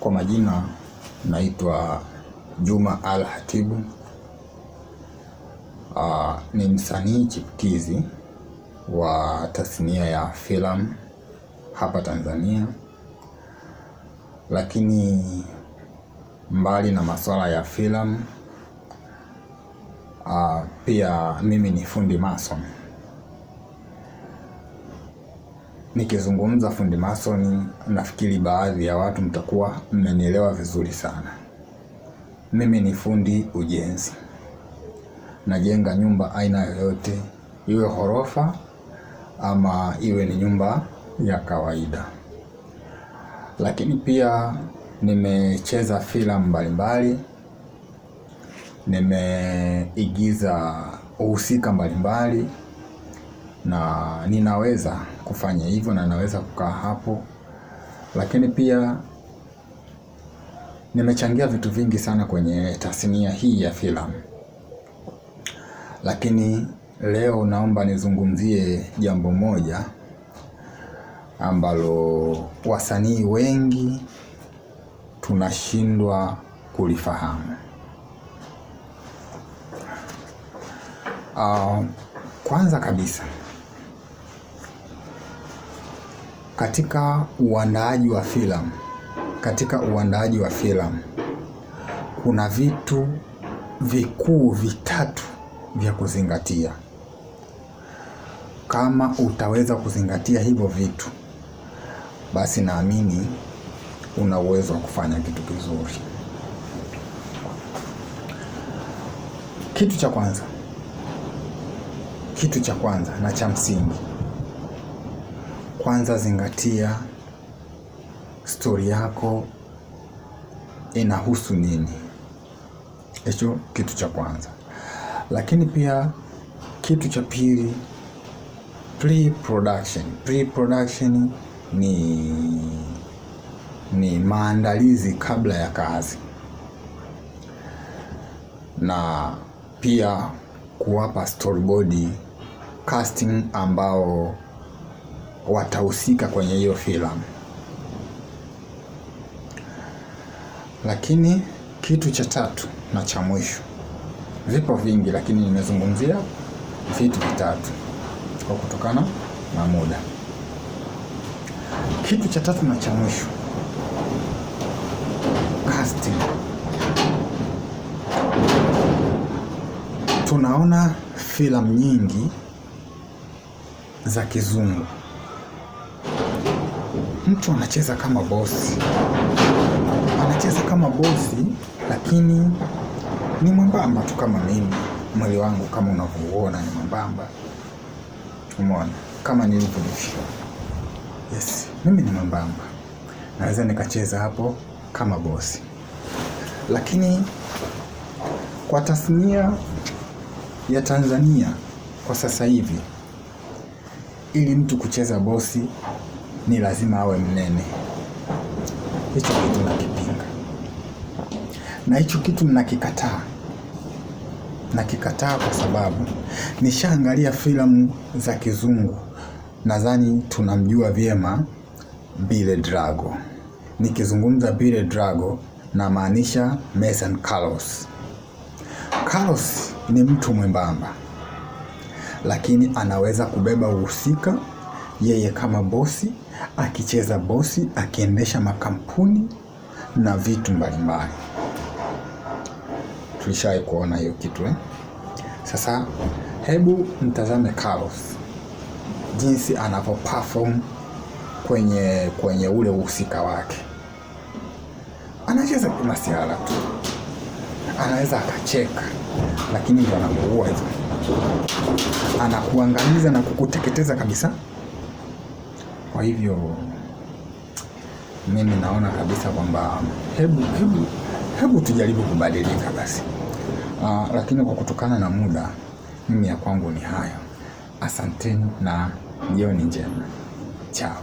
Kwa majina naitwa Juma Al Hatibu. Ni msanii chipukizi wa tasnia ya filamu hapa Tanzania, lakini mbali na masuala ya filamu, pia mimi ni fundi mason. Nikizungumza fundi mason, nafikiri baadhi ya watu mtakuwa mmenielewa vizuri sana. Mimi ni fundi ujenzi. Najenga nyumba aina yoyote, iwe ghorofa ama iwe ni nyumba ya kawaida. Lakini pia nimecheza filamu mbalimbali, nimeigiza uhusika mbalimbali na ninaweza kufanya hivyo na naweza kukaa hapo. Lakini pia nimechangia vitu vingi sana kwenye tasnia hii ya filamu. Lakini leo naomba nizungumzie jambo moja ambalo wasanii wengi tunashindwa kulifahamu. Kwanza kabisa katika uandaaji wa filamu, katika uandaaji wa filamu kuna vitu vikuu vitatu vya kuzingatia. Kama utaweza kuzingatia hivyo vitu, basi naamini una uwezo wa kufanya kitu kizuri. Kitu cha kwanza, kitu cha kwanza na cha msingi, kwanza zingatia stori yako inahusu nini. Hicho kitu cha kwanza. Lakini pia kitu cha pili, pre-production. Pre-production ni maandalizi kabla ya kazi, na pia kuwapa storyboard casting ambao watahusika kwenye hiyo filamu. Lakini kitu cha tatu na cha mwisho, vipo vingi lakini nimezungumzia vitu vitatu kwa kutokana na muda. Kitu cha tatu na cha mwisho, casting. Tunaona filamu nyingi za kizungu, mtu anacheza kama bosi, anacheza kama bosi, lakini ni mwembamba tu kama mimi. Mwili wangu kama unavyouona ni mwembamba, umeona kama nilivyo. Yes, mimi ni mwembamba, naweza nikacheza hapo kama bosi, lakini kwa tasnia ya Tanzania kwa sasa hivi, ili mtu kucheza bosi ni lazima awe mnene. Hicho kitu nakipinga na hicho kitu nakikataa. Nakikataa kwa sababu nishaangalia filamu za kizungu. Nadhani tunamjua vyema Billy Drago. Nikizungumza Billy Drago namaanisha Mason Carlos. Carlos ni mtu mwembamba, lakini anaweza kubeba uhusika yeye kama bosi, akicheza bosi, akiendesha makampuni na vitu mbalimbali. Tulishawahi kuona hiyo kitu eh? Sasa hebu mtazame Carlos jinsi anavyo perform kwenye ule uhusika wake. Anacheza masiara tu, anaweza akacheka, lakini ndio anakuua hivyo, anakuangamiza na kukuteketeza kabisa. Kwa hivyo mimi naona kabisa kwamba hebu tujaribu kubadilika basi. Lakini kwa kutokana na muda, mimi ya kwangu ni hayo. Asanteni na jioni njema. Chao.